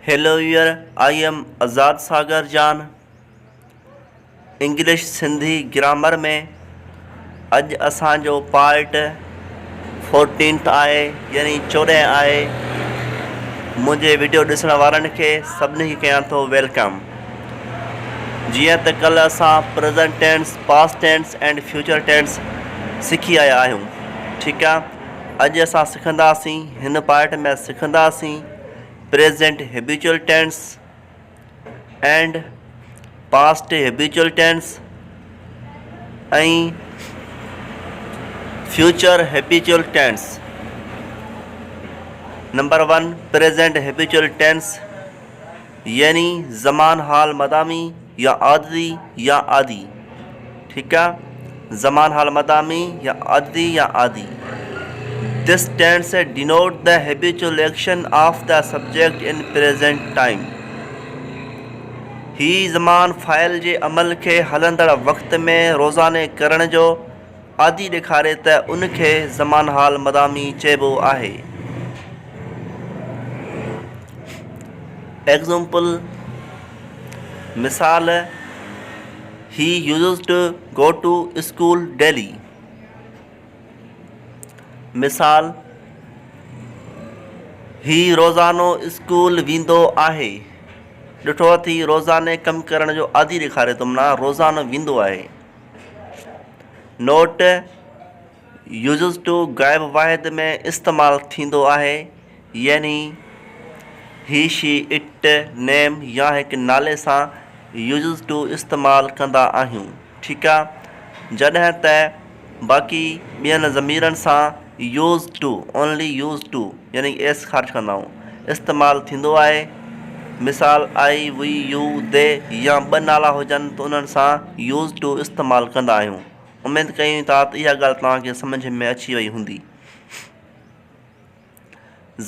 Hello viewer I am Azad Sagar Jan English Sindhi grammar ۾ اڄ اسان جو part fourteenth آهي يعني 14 آهي. منهنجي وڊيو ڏسڻ وارن کي سڀني کي ڪيان ٿو welcome. جيئن ته ڪلهه اسان present tense, past tense and future tense سکي آيا آهيون، ٺيڪ آ. اڄ اسان سکنداسين، هن part ۾ سکنداسين present habitual tense and past habitual tense ۽ future habitual tense. Number 1 present habitual tense يعني زمان حال مدامي يا عادتي يا عادي، ٺيڪ آ. زمان حال مدامي يا عادتي يا عادي. This tense denote the habitual action of the subject in present time. هي زمان فاعل جي عمل کي هلندڙ وقت ۾ روزاني ڪرڻ جو عادي ڏيکاري ته ان کي زمان حال مدامي چئبو آهي. Example، مثال، He used to go to school daily. مثال، هي روزانو اسڪول ويندو آهي. ڏٺو اٿي روزاني ڪم ڪرڻ جو عادي ڏيکاري ٿو معنيٰ روزانو ويندو آهي. نوٽ، يوزز ٽو غائب واحد ۾ استعمال ٿيندو آهي يعني هي، شي، it, نيم يا هڪ نالي سان يوزز ٽو استعمال ڪندا آهيون، ٺيڪ آ. جڏهن ته باقي ٻين ضميرن سان use to, only use to، يعني ايس خارج ڪندا آهيون، استعمال ٿيندو آهي. مثال آئي، وي، يو، the يا ٻه نالا هجن ته انهن سان يوز ٽو استعمال ڪندا آهيون. اميد ڪيون ٿا ته اها ڳالهه توهان کي سمجهه ۾ اچي وئي هوندي.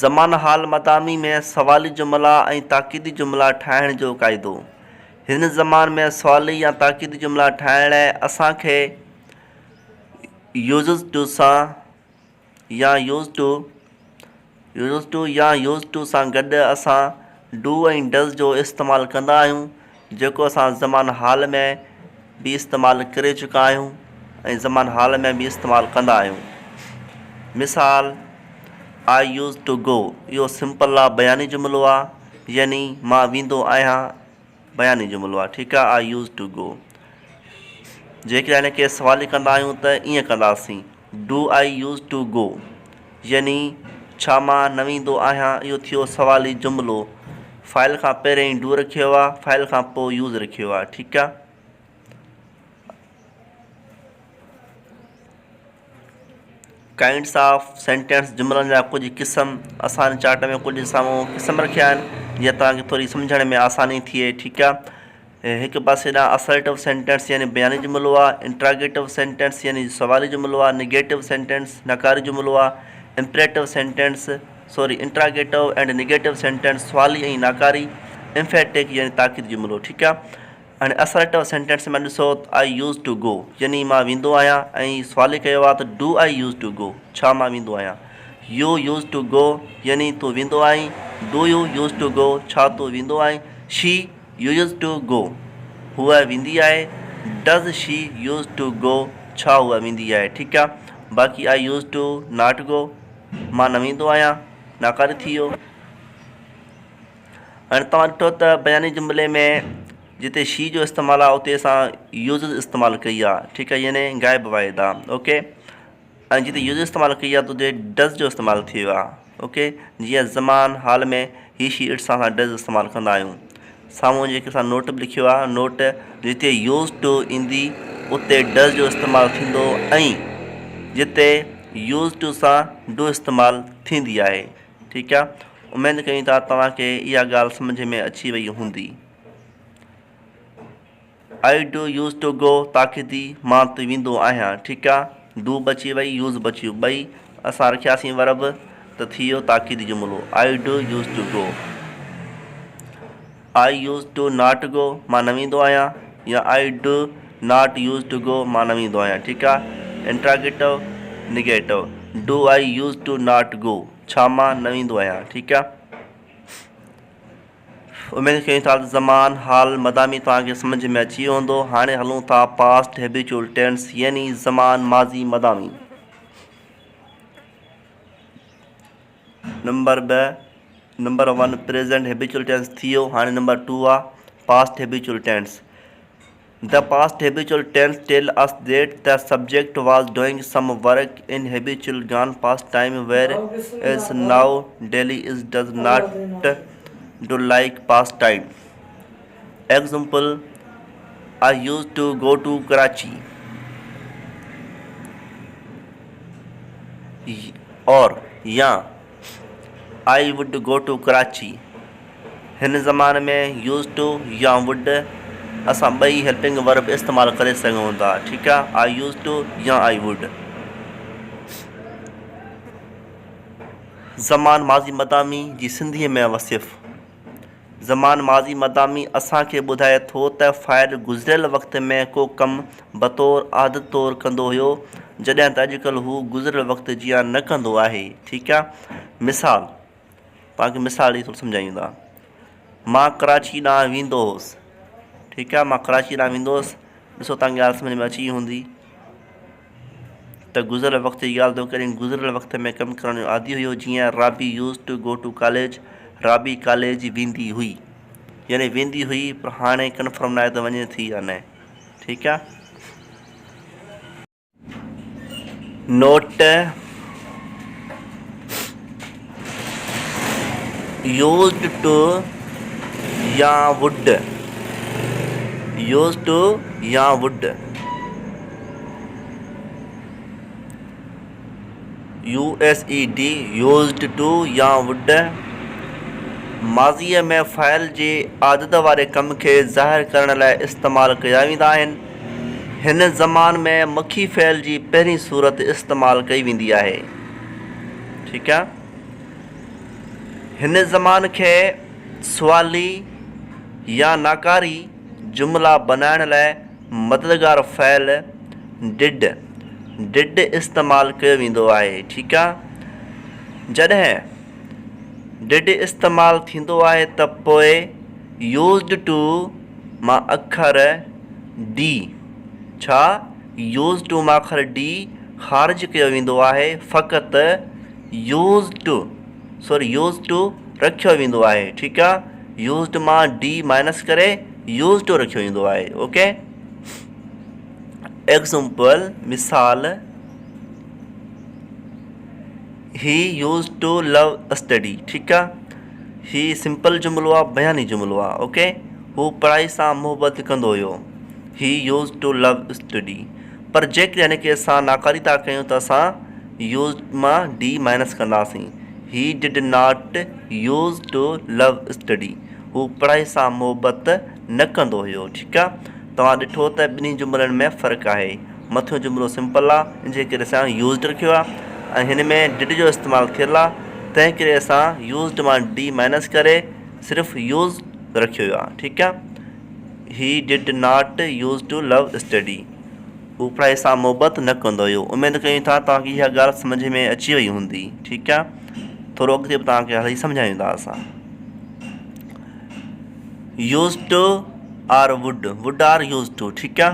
زمان حال مدامي ۾ سوالي جملا ۽ تاڪيدي جملا ٺاهڻ جو قاعدو. هن زمان ۾ سوالي يا تاڪيدي جملا ٺاهڻ لاء اسان کي يوزز ٽو سان يا يوز ٽو، Used to، يا يوز ٽو سان گڏ اسان do ۽ does جو استعمال ڪندا آهيون جيڪو اسان زمان حال ۾ به استعمال ڪري چڪا آهيون ۽ زمان حال ۾ به استعمال ڪندا آهيون. مثال I used to go اهو سمپل آ بياني جملو آ يعني مان ويندو آهيان بياني جملو آ ٺيڪ آ I used to go. جيڪڏهن هن کي سوالي ڪندا آهيون ته ائين ڪنداسين Do I use to go يعني ڇا مان نه ويندو آهيان اهو ٿيو سوالي جملو فاعل کان پهرين do رکيو آ فاعل کان پوء use رکيو آ ٺيڪ آ. ڪائنڊس آف سينٽينس جملن جا ڪجهه قسم اسان چارٽ ۾ ڪجهه سامهون قسم رکيا آهن جيئن توهان کي ٿوري سمجهڻ ۾ آساني ٿئي ٺيڪ آ. هڪ پاسي ڏانهن اسرٽو سينٽينس يعني بياني جملو آ، انٽراگيٽو سينٽينس يعني سوالي جملو آ، نگيٽو سينٽينس ناڪاري جملو آ، imperative sentence sorry interrogative and negative sentence سوالي ۽ ناڪاري، امفيٽڪ يعني تاڪيدي جملو ٺيڪ آ. هاڻي اسرٽو سينٽينس ۾ ڏسو ته I use to go يعني مان ويندو آهيان ۽ سوالي ڪيو آهي ته do I use to go ڇا مان ويندو آهيان. يو يوز ٽو گو يعني تون ويندو آهين. Do you use to go ڇا تون ويندو آهين. شي يوز ٽو گو هوء ويندي آهي. Does she use to go ڇا هوء ويندي آهي. ٺيڪ آهي باقي I use to not go مان نه ويندو آهيان ناڪاري ٿي ويو. هاڻي توهان ڏٺو ته بياني جملي ۾ جتي شي جو استعمال آهي اتي اسان يوزز استعمال ڪئي آهي ٺيڪ آهي يعني غائب واحد آهي اوڪي ۽ جتي يوز استعمال ڪئي آهي اتي ڊز جو استعمال ٿي ويو آهي اوڪي جيئن زمان حال ۾ هي شي it سان اسان ڊز استعمال ڪندا آهيون. سامهون جيڪي اسان نوٽ به لکيو آهي نوٽ جتي يوز ٽو ايندي اتي ڊز جو استعمال ٿيندو ۽ جتي يوز ٽو سان do استعمال ٿيندي آهي ٺيڪ آ اميد ڪيون ٿا توهان کي اها ڳالهه سمجهه ۾ اچي وئي هوندي. I do use to go تاڪيدي مان ته ويندو آهيان ٺيڪ آ do بچي وئي يوز بچي ويو ٻئي اسان رکياسين ورب ته ٿي ويو تاڪيدي جملو I do use to go. I use to not go مان نه ويندو آهيان يا I do not use to go مان نه ويندو آهيان ٺيڪ آ interrogative negative do I use to not go ڇا مان نه ويندو آهيان ٺيڪ آ. اميد ڪيون ٿا ته زمان حال مدامي توهان کي سمجهه ۾ اچي ويو هوندو. هاڻي هلون ٿا پاسٽ هيبيچوئل ٽينس يعني زمان ماضي مدامي. نمبر ٻه، number one present habitual tense ٿي ويو، هاڻي نمبر ٽو آ past habitual tense. The past habitual tense tell us that the subject was doing some work in habitual gone past time whereas now daily is does not do like past time. Example, I used to go to Karachi or يا I would go to Karachi. هن زمان ۾ use two يا وڊ اسان ٻئي helping verb استعمال ڪري سگهون ٿا ٺيڪ آ آء يوز ٽو يا I would. زمان ماضي مدامي جي سنڌيء ۾ وصف، زمان ماضي مدامي اسان کي ٻڌائي ٿو ته فاعل گذريل وقت ۾ ڪو ڪم بطور عادت طور ڪندو هيو جڏهن ته اڄڪلهه هو گذريل وقت جيان نه ڪندو آهي ٺيڪ آ مثال. توهان کي مثال ڏئي ٿورو سمجهايون ٿا. مان ڪراچي ڏانهن ويندو هوس. ٺيڪ آهي مان ڪراچي ڏانهن ويندو هوس. ڏسو توهان کي ڳالهه سمجهه ۾ اچي وئي هوندي ته گذريل وقت جي ڳالهه ٿو ڪرين. گذريل وقت ۾ ڪم ڪرڻ جو عادي هيو جيئن Rabi use to go to college Rabi college ويندي هئي يعني ويندي هئي پر هاڻي ڪنفرم ناهي ته وڃي ٿي يا نه. ٺيڪ آهي. نوٽ، يوزڊ ٽو يا وڊ، يوزڊ ٽو يا would, U S E D, used to يا وڊ، ماضيء ۾ فاعل جي عادت واري ڪم کي ظاهر ڪرڻ لاء استعمال ڪيا ويندا آهن. هن زمان ۾ مکي فعل جي پهرين صورت استعمال ڪئي ويندي آهي. ٺيڪ آ. هن زمان کي سوالي يا ناڪاري جملا بنائڻ لاء مددگار فعل did، Did، استعمال ڪيو ويندو آهي. ٺيڪ آ. جڏهن did استعمال ٿيندو آهي ته پوء يوزڊ ٽو مان اکر ڊي، ڇا يوز ٽو مان اکر ڊي خارج ڪيو ويندو آهي فقط يوزڊ سوري يوز ٽو رکيو ويندو آهي ٺيڪ آ يوزڊ مان ڊي مائنس ڪري يوز ٽو رکيو ويندو آهي اوڪي ايگزامپل مثال he use to love study ٺيڪ آ هي سمپل جملو آ بياني جملو آ اوڪي هو پڙهائي سان محبت ڪندو هيو he use to love study پر جيڪڏهن هن کي اسان ناڪاري ٿا ڪيون ته اسان يوز مان ڊي مائنس ڪنداسين he did not use to love study هو پڙهائي سان محبت نه ڪندو هيو ٺيڪ آ توهان ڏٺو ته ٻنهي جملن ۾ فرق آهي مٿيون جملو سمپل آ ان جي ڪري اسان يوزڊ رکيو آ ۽ هن ۾ did جو استعمال ٿيل آ تنهن ڪري اسان يوزڊ مان ڊي مائنس ڪري صرف يوز رکيو ويو آ ٺيڪ آ he did not use to love study هو پڙهائي سان محبت نه ڪندو هيو اميد ڪيون ٿا توهان کي اها ڳالهه سمجهه ۾ اچي وئي هوندي ٺيڪ آ ٿورو اڳتي به توهان کي هلي سمجهايون ٿا اسان use to or would would or use to ٺيڪ آ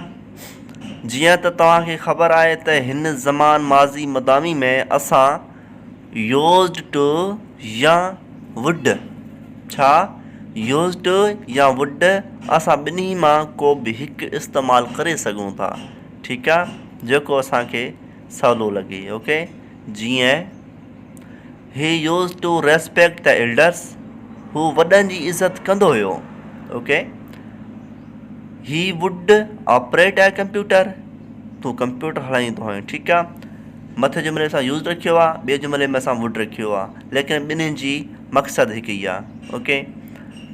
جيئن ته توهان کي خبر آهي ته هن زمان ماضي مدامي ۾ اسان يوزڊ ٽو يا وڊ، ڇا يوزڊ ٽو يا وڊ اسان ٻنهي مان ڪو به هڪ استعمال ڪري سگهون ٿا ٺيڪ آ جيڪو اسان کي سولو لڳي اوڪي جيئن he use to respect the elders هو وڏن جي عزت ڪندو هيو okay he would operate a computer تون ڪمپيوٽر هلائيندو هئين ٺيڪ آ مٿي جملي سان يوز رکيو آ ٻئي جملي ۾ اسان ووڊ رکيو آ ليڪن ٻنهين جي مقصد هڪ ئي آ اوڪي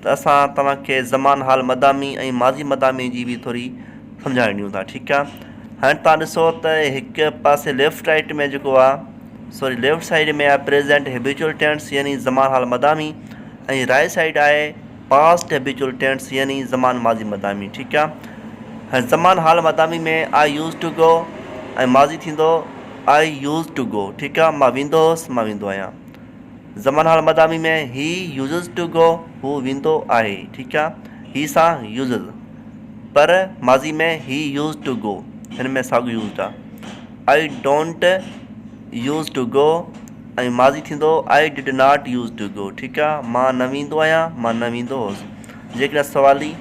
ته اسان توهان کي زمان حال مدامي ۽ ماضي مدامي جي به ٿوري سمجهاڻي ڏيون ٿا ٺيڪ آ هاڻي توهان ڏسو ته هڪ پاسي ليفٽ رائٽ ۾ جيڪو آ سوري ليفٽ سائيڊ ۾ آهي پريزنٽ هيبيچوئل ٽينس يعني زمان حال مدامي ۽ رائٽ سائيڊ آهي پاسٽ هيبيچوئل ٽينس يعني زمان ماضي مدامي ٺيڪ آ هاڻي زمان حال مدامي ۾ آء يوز ٽو گو ۽ ماضي ٿيندو آء يوز ٽو گو ٺيڪ آ مان ويندو هوس مان ويندو آهيان. زمان حال مدامي ۾ هي يوزز ٽو گو هو ويندو آهي ٺيڪ آ هي سان يوزز پر ماضي ۾ هي يوز ٽو گو هن ۾ ساڳيو يوزڊ آ I don't use to go ۽ ماضي ٿيندو I did not use to go ٺيڪ آ مان نه ويندو آهيان مان نه ويندو هوس جيڪڏهن سوالي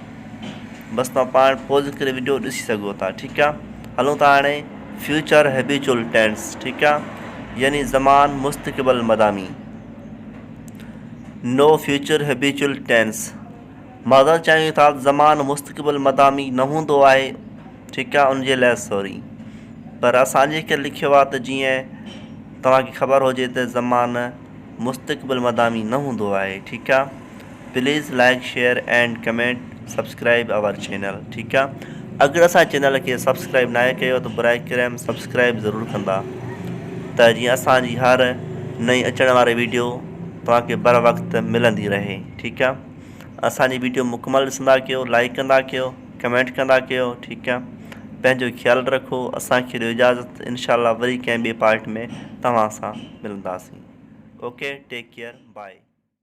بس توهان پاڻ پوز ڪري وڊيو ڏسي سگهو ٿا ٺيڪ آ هلون ٿا هاڻي فيوچر هيبيچول ٽينس ٺيڪ آ يعني زمان مستقبل مدامي نو فيوچر هيبيچول ٽينس معذرت چاهيون ٿا زمان مستقبل مدامي نه هوندو آهي ٺيڪ آ ان جي لاء سوري پر اسان جي کي لکيو آ ته جيئن توهان کي خبر هجي ته زمان مستقبل مدامي نه هوندو آهي ٺيڪ آ please like share and comment subscribe our channel ٺيڪ آ اگر اسان چينل کي سبسڪرائب ناهي ڪيو ته برائي ڪرم سبسڪرائب ضرور ڪندا ته جيئن اسان جي هر نئين اچڻ واري ويڊيو توهان کي بر وقت ملندي رهي ٺيڪ آ اسان جي ويڊيو مڪمل ڏسندا ڪيو لائڪ ڪندا ڪيو ڪمينٽ ڪندا ڪيو ٺيڪ آ پنهنجو خيال رکو اسان کي ڏيو اجازت انشاء الله وري ڪنهن ٻي پارٽ ۾ توهان سان ملنداسين اوڪي ٽيڪ ڪيئر باء.